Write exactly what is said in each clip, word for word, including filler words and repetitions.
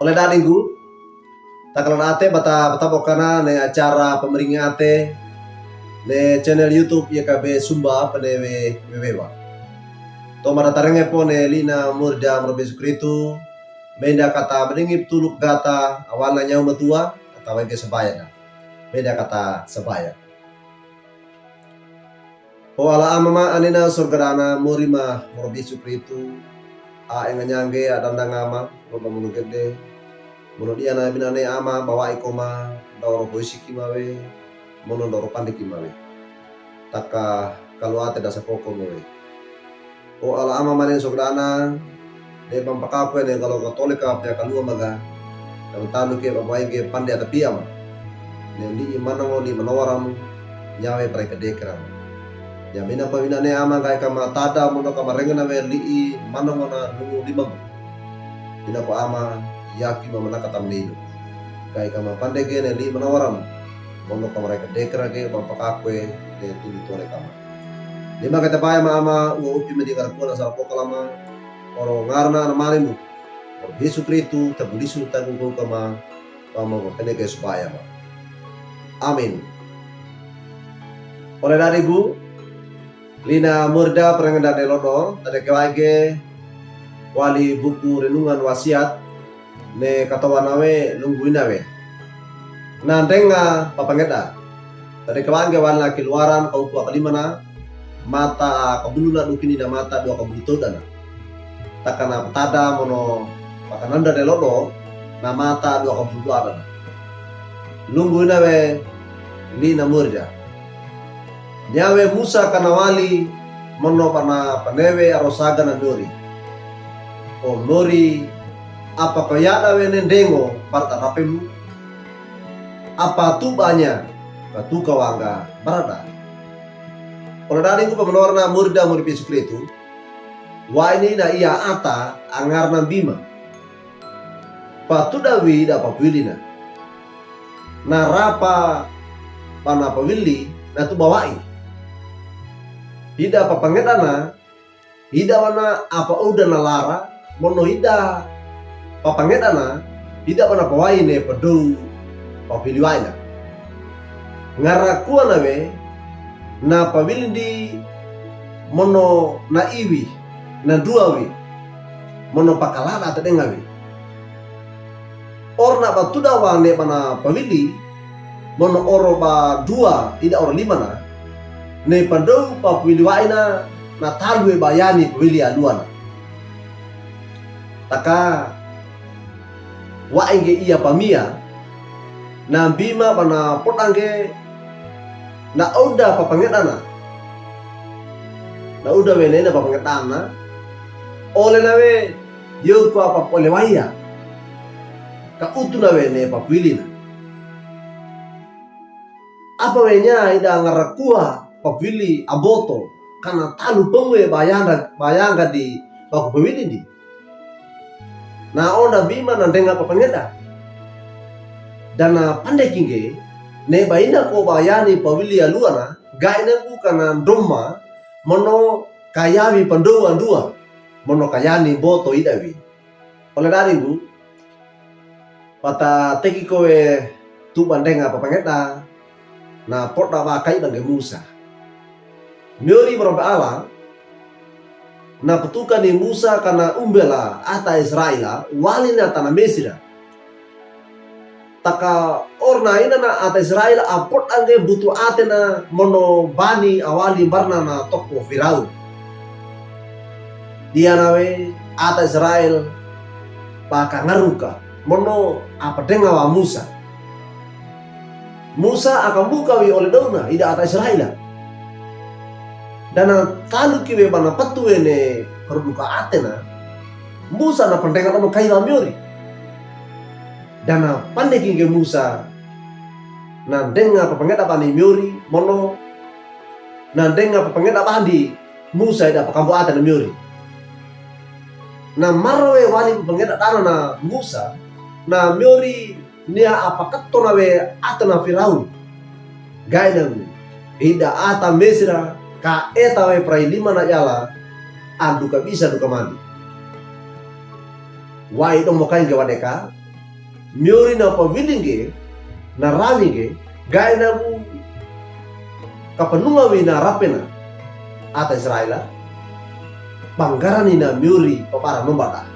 Ole da'dinggu, takalan ate bata, bata botana ne acara pemeringi ate ne channel YouTube Yakabe Sumba Penewe Wewewa. To mada tarenge po ne lina murda murbe Yesus Kristu, menda kata meningip tuluk gata awalna nyawe metua, kata wege sabaya da. Menda kata sabaya. O Ala Ama ma anena sorga dana, mori ma murbe Yesus Kristu, a enga nyangge a dandanga ma, roba munu gede, munu diana binane ama bawa'i ko ma, daw ro boisi ki ma we, munu daw ro pande ki ma we. Taka kalu ate dasa poko ma we. O Ala Ama ma anena sorga dana, ne bampakakwe ne galo Katolika pia kalua maga, ne matanuke bamwaige pande ata pia ma. Ne li'i manongo li'i manowaram, nyawe prai kedekera. Nyamina ko winane ama ga'i kama tada mono kama rengena we li'i manongo na lungu limam. Ina ko ama yaki ma manaka tamnino. Ga'i kama pande gene li'i manowaram. Mono kama reke dekera ge bampakakwe ne tulu tole kama. Lima kata baya ma ama uwa upi mendingar kuala sa pokalama. Oro ngarna ana manimu. Oro Yesus Kristu tagulisu tagu kama. Pama peneke supaya ma. Amin. Ole da'dinggu, lina murda perengenda ne lodo, tade kewaige wali buku renungan wasiat, ne katowana we lunggu ina we. Na ndenga papangeda. Tade kewaige wali na Keluaran kauku akalimana, mata kabuluna dukini na mata dua kabulu todana. Takana patada mono pakananda ne lodo, na mata dua kabulu todana. Lunggu ina we lina murda. Nyawe Musa kana wali mono pana panewe arosaga na miori. O miori, apa kayada we ne ndengo barata rapemu? Apa tubanya katuka wangga barada? Ole da'dinggu pamanowarna murda murbe Yesus Kristu, wa ini na iya ata angarna bima. Patuda wi ida papawilina. Na rapa pana pawili na tuba wa'i. Ida papangedana, ida wana apa uda na lara, mono ida papangedana, ida wana pawa'i ne padou papawili wa'ina. Ngara kuwana we, na pawilindi mono na iwi, na dua wi, mono pakalada tadenga wi. Oro na patuda wane pana pawili, mono oro padua ida oro limana, ne padou papawili wa'ina na talu we bayani pawili aluana. Taka wa'i ngge iya pamia, na bima pana podangge na uda papangedana. Na uda we nena papangedana, ole na we yoku apa pole waya. Ka utu na we ne papawilina. Apa we nya ida ngara kuwa papawili aboto, kana talu pemue bayanda, bayanga di baku pawilindi. Na onda bima na ndenga papangeda. Dana pande kingge, ne baina ko bayani pawili aluana, gaina ku kana ndoma, mono kayawi pandou andua, mono kayani boto ida wi. Ole da'dinggu, pata teki ko we tuba ndenga papangeda, na poda ba kai bangge Musa. Miori mrobe ala, na patuka ni Musa kana umbela ata Israela, wali na tana Mesira. Taka orna ina na ata Israel apod angge butu atena mono bani awali mbarna na toko Firaun. Diana we ata Israel pakangaruka mono apadenga wa Musa. Musa akambuka wi ole dona ida ata Israel. Dana taluki we bana patu wene karuduka atena. Musa na pandenga na makai wa miori. Dana pande kingge Musa, na ndenga papangeda bani miori, mono, na ndenga papangeda bandi Musa ida pakambu atena miori. Na maro we wali papangeda dana na Musa, na miori nia apakatona we atena Firaun. Gaina gu, ida ata Mesira, ka eta we prai lima na yala, andu ka bisa du ka mandi. Wai do mokai ngge wadeka, Miyori na pawili ngge, na rawi ngge, gae na bu kapanungawi na rape na ata Israel, panggarani na miyori paparang nombada.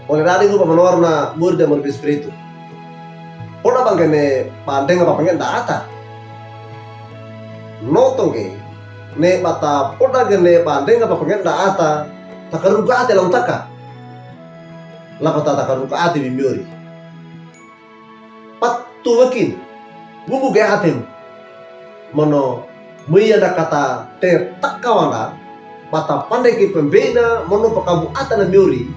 Ole dadi gu pamanowar na mori da mori Spiritu. Poda bangkene pandenga papangeda ata. Noto ngge, ne bata poda gene pandenga papangeda ata, takaruga ate langtaka. Lapata takaruga ate wi miyori. Patu wakin, bungu ge atem. Mono, muyanda kata te takawanda, bata pandeke pembena, mono pakambu ata na miyori,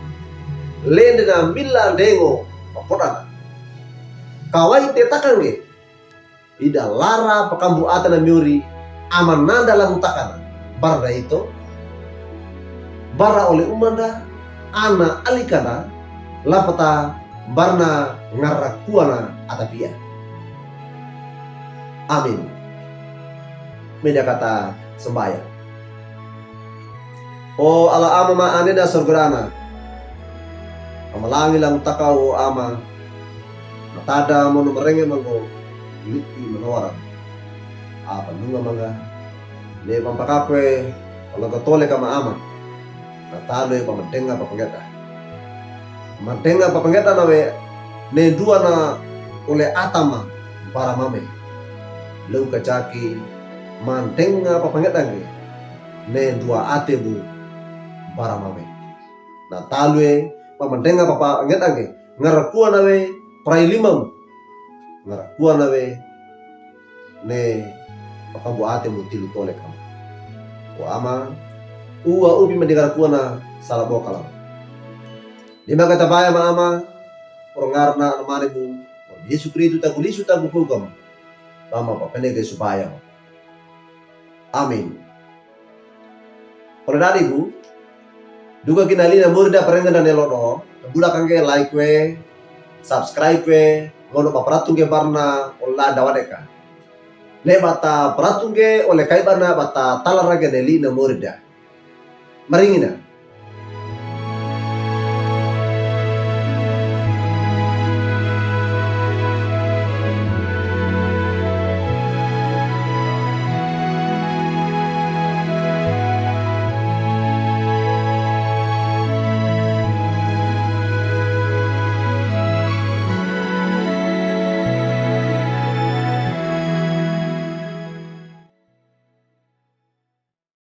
lende na mila ndengo, papodana. Kawai te takangge, ida lara pakambu ata na miyori, amananda langtakana, barda ito, bara ole umanda, ana alikanda, lapata barna ngarakuana ata pia. Amin. Meda kata sambaya. O ala Ama ma ane da sorgarana. Amalangi langtaka o Ama. Matada mono marenge manggo. Liti manowara. Apa nunga mangga. Ne pampakakwe, palagatole kama Ama. Na talwe pamandenga papangeda. Pamandenga papangeda nawe, ne dua na ole atama, bara mame. Lengka jaki, mandenga papangeda ngge, ne dua ate bu, bara mame. Na talwe, pamandenga papangeda ngge, ngarakua nawe, prai limam. Ngarakua nawe, ne pakambu ate mu tilu tole kama. O Ama, uwa ubi mendengara kuana sala bokalam. Lima kata baya ma Ama, orongarna anamane mu, Yesu Kristu tagu lisu tagu pugam, Ama papenege subaya. Amin. Ole dadi gu, duka kina li na mori da parengana ne lodo, bula kangge like we, subscribe we, mono paparatunge barna, ola dawadeka. Ne bata paratunge, ole kai barna, bata talarage ne li na mori da. Maringina,